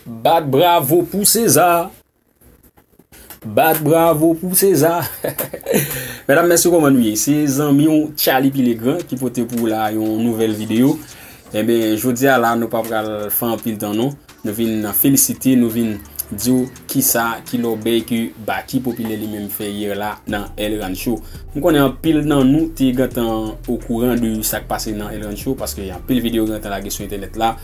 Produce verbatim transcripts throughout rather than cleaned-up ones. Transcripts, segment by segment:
Bat bravo pou Seza. Bat bravo pou Seza. Medam, mesye, kòman nou ye? Se zanmi w Charlie Pilegran ki pote pou w la yon nouvèl videyo. Enben, jodi a la, nou pa pral fè anpil tan non. Nou vin felisite, nou vin di w kisa ki lòbèy ke Baky Popilè li menm fè yè la nan El Rancho. M konnen anpil nan nou te gentan okouran de sa k pase nan El Rancho, paske anpil videyo gentan lage sou entènèt la,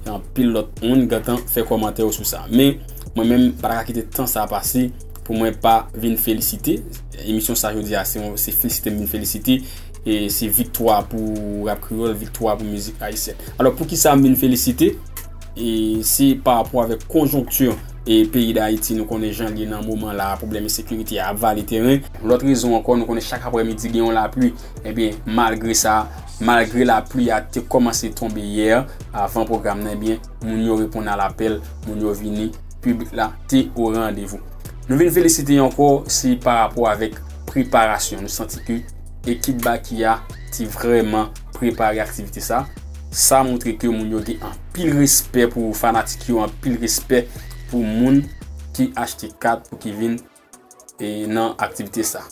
anpil lòt moun gentan fè kòmantè yo sou sa. Men, mwen menm, pa ta ka kite tan sa pase pou mwen pa vin felisite. Emisyon sa jodi a, se yon, se felisite m vin felisite. E se viktwa pou rap kreyòl, viktwa pou mizik ayisyèn. Alò, poukisa m vin felisite? E se pa rapò avèk konjonkti e peyi Dayiti, nou konnen jan l ye nan moman la, pwoblèm ensekirite a ap vale teren. Lòt rezon ankò, nou konnen chak aprèmidi gen yon lapli. Ebyen, malgre sa, malgre lapli a te kòmanse tonbe yè, avan pwogram nan, ebyen, moun yo reponn a lapèl, moun yo vini, piblik la te o randevou. Nou vin felisite ankò, se pa rapò avèk preparasyon. Nou santi ke ekip Baky a te vrèman prepare aktivite sa. Sa montre ke moun yo gen anpil respè pou fanatik yo, anpil respè pou moun ki achte kat pou ki vin e nan aktivite sa.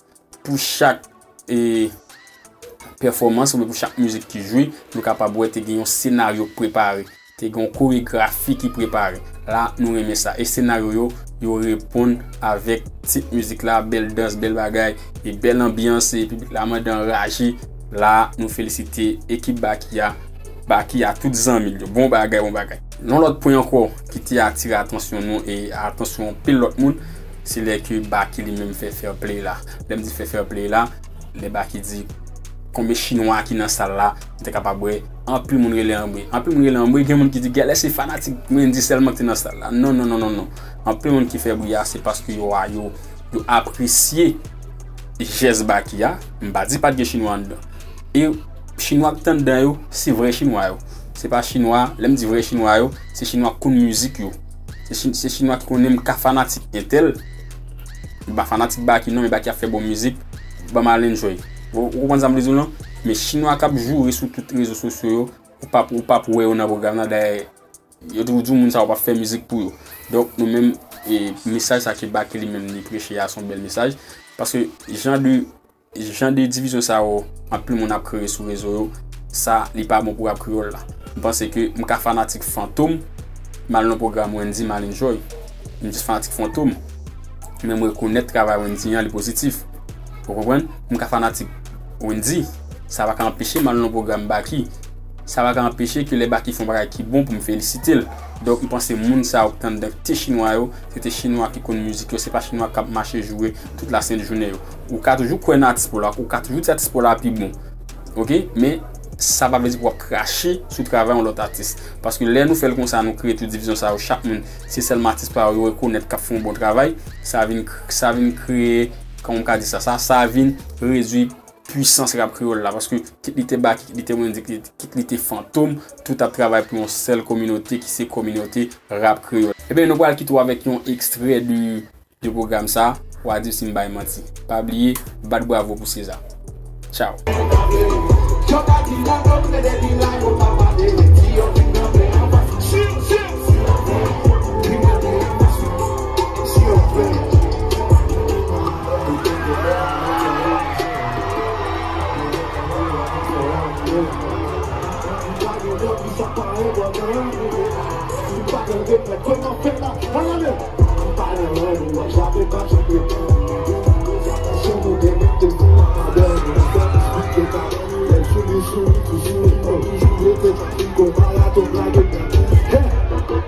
Pou chak e pèfòmans oubyen pou chak mizik ki jwe, nou kapab wè te gen yon senaryo k prepare, te gen yon koregrafi ki prepare. La, nou renmen sa. E senaryo yo, yo reponn avèk tit mizik la, bèl dans, bèl bagay, e bèl anbyans, e piblik la mande anraje. La, nou felisite ekip Baky a, Baky a tout zanmi l yo. Bon bagay, bon bagay. Yon lòt pwen ankò ki te atire atansyon nou e atansyon anpil lòt moun, se lè ke Baky li menm fè fair play la. Lè m di fè fair play la, lè Baky di konbyen chinwa ki nan sal la, m te kapab wè anpil moun rele anmwe. Anpil moun rele anmwe, gen moun ki di genlè se fanatik Wendyy sèlman ki te nan sal la. Non, non, non, non, non. Anpil moun ki fè bri a, se paske yo, yo, yo apresye jès Baky a. M pa di pa t gen chinwa anndan. E chinwa k t anndan yo, se vrè chinwa yo. Se pa chinwa, lè m di vrè chinwa yo, se chinwa k konn mizik yo. Se chi-, se chinwa ki konnen m ka fanatik entèl. M pa fanatik Baky non, men Baky ap fè bon mizik, ban m al enjoy. Ou, ou konprann sa m vle di w lan? Men chinwa k ap joure sou tout rezo sosyo yo, ou p ap, ou p ap wè yo nan pwogram nan, dayè, yo toujou di w moun sa yo p ap fè mizik pou yo. Donk, nou menm, e, mesaj sa ke Baky li menm li preche a, se yon bèl mesaj. Paske jan de, jan de divizyon sa yo, anpil moun ap kreye sou rezo yo, sa, li pa bon pou rap kreyòl la. M panse ke m ka fanatik Fantom, m al nan pwogram Wendyy, m al enjoy. M jis fanatik Fantom. Men m rekonèt travay Wendyy an, li pozitif. Ou konprann? M ka fanatik Wendyy. Sa pa ka anpeche m al nan pwogram Baky. Sa pa ka anpeche ke lè Baky fè yon bagay ki bon pou m felisite l. Donk, m panse moun sa yo k t anndan te chinwa yo, se te chinwa ki konn mizik yo, se pa chinwa k ap mache joure tout lasent jounen yo. Ou ka toujou kwè nan atis pa w la, ou ka toujou di atis pa w la pi bon. Oke? Men, sa pa vle di pou w ap krache sou travay yon lòt atis. Paske lè nou fè l konsa, nou kreye tout divizyon sa yo, chak moun, se sèlman atis pa yo yo rekonèt k ap fè yon bon travay, sa vin, sa vin kreye, kòman m ka di sa, sa, sa vin redui pwisans rap kreyòl la, paske kit li te Baky, kit li te Wendyy, kit, kit li te Fantom, tout ap travay pou yon sèl kominote ki se kominote rap kreyòl. Ebyen, nou pral kite w avèk yon ekstrè de, de pwogram sa, w a di si m bay manti. Pa bliye, bat bravo pou Seza. Tchaw.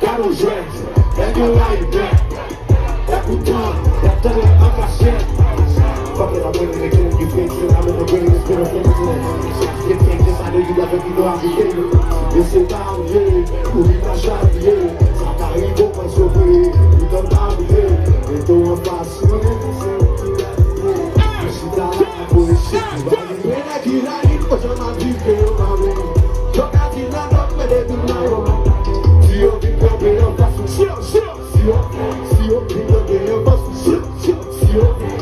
Gade w jwèt, nèg yo rayi bèt. Epoutan, y ap tande an kachèt. Fòk yo ta mwen rete ki fenk se la mwen mwen gen respè nan fenk se. Gen fenk se sa de li avèk li nou aplike yo. Mesye dam ye, ou li pa chavye. Sa ka rive w panse w vre, ou tann pa bliye. Mete w anfas mwen. Mwen chita la pou rechèt. Gen nèg ki rayi m, kote m ap viv ke yo pa vle. Yo ka di nan lòt, men depi m nan yo. Si yo vin kanpe anfas ou, si yo, si yo, si yo vin kanpe anfas ou, si yo, si yo, si yo vin.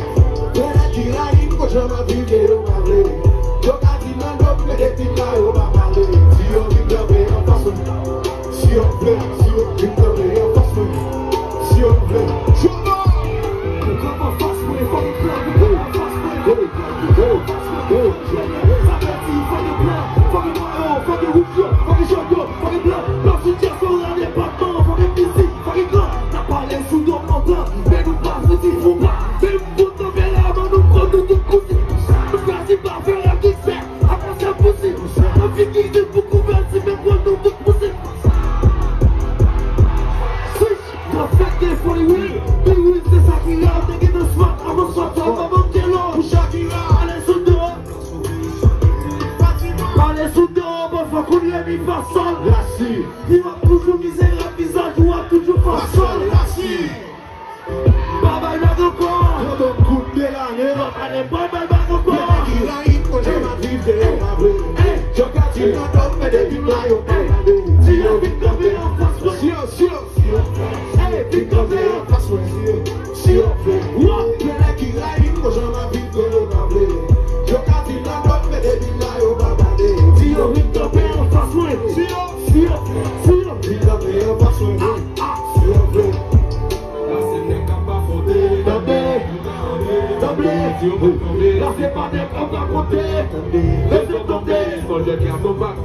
Gen nèg ki rayi m, kote m ap viv ke yo pa vle. Yo ka di nan lòt, men depi m nan yo pa pale. Si yo vin kanpe anfas ou, si yo vle, si yo vin kanpe anfas ou. Pi wi, pi wi, se sa ki rèl, te gen nan swat, avan swat, sa pa manke lò. Pou Shakira, pale sou do. Pale sou do, bon, fòk ou leve mi fa sòl. Rasi. Li w ap toujou mizerab, vizaj ou ap toujou fa sòl. Rasi. Pa bay bag ankò. Yo donn kout de lane. Pa pale, pa bay bag ankò. Yo ka di nan dòm, men depi m la, yo pa gade. Di yo vin kanpe anfas mwen. Si yo, si yo, si yo. Ey, vin kanpe anfas mwen. Si yo, si yo. Wo. Gen nèg ki rayi m, konjan nan vil ke yo pa vle. Yo ka di nan dòm, men depi m la, yo pa gade. Di yo vin kanpe anfas mwen. Si yo, si yo, si yo. Vin kanpe anfas mwen. Ah, ah. Si yo vle. La se nèg k ap afwonte. Tande. Tande. La se pa nèg k ap rakonte. Tande. Leve tande. Sòlda ki ap konbat.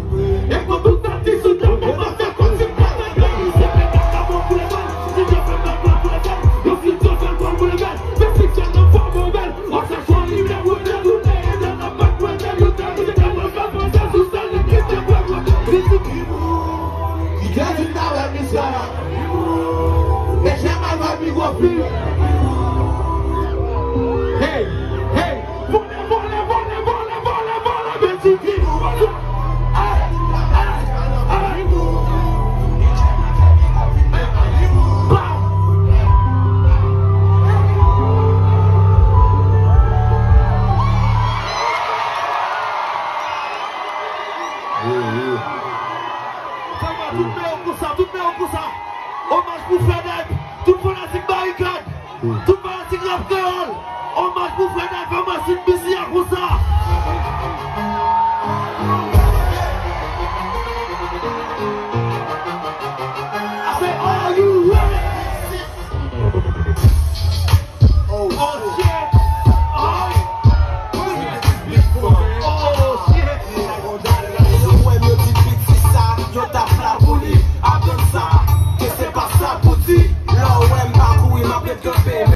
E kon tout sa ti sou dlo, mwen pa fè konn si m pa tande. Se pèp la k ap boule bal. Si Dye fè pèp la boule bal. Yo fin yo fè l pral boule bal. Fè fiksyon nan fòm modèl. An sa chwa li mè wè lè nou lè. E lè n ap bat wè lè nou tande. Se ka mwen fè fransè sou sèl li ki te wè mwen. Li di ki moun ki te di n ta wè misyè la. Mesye, mal vibe, li gwo fil. Hey, hey, vole, vole, vole, vole, vole, vole, vole, vole, vole. Hey, hey, hey. Tout men yo konsa, tout men yo konsa. Omaj pou Fred Hype, tout fanatik Barikad, tout fanatik Rap Kreyòl. Omaj pou Fred Hype, fanatik misi a konsa.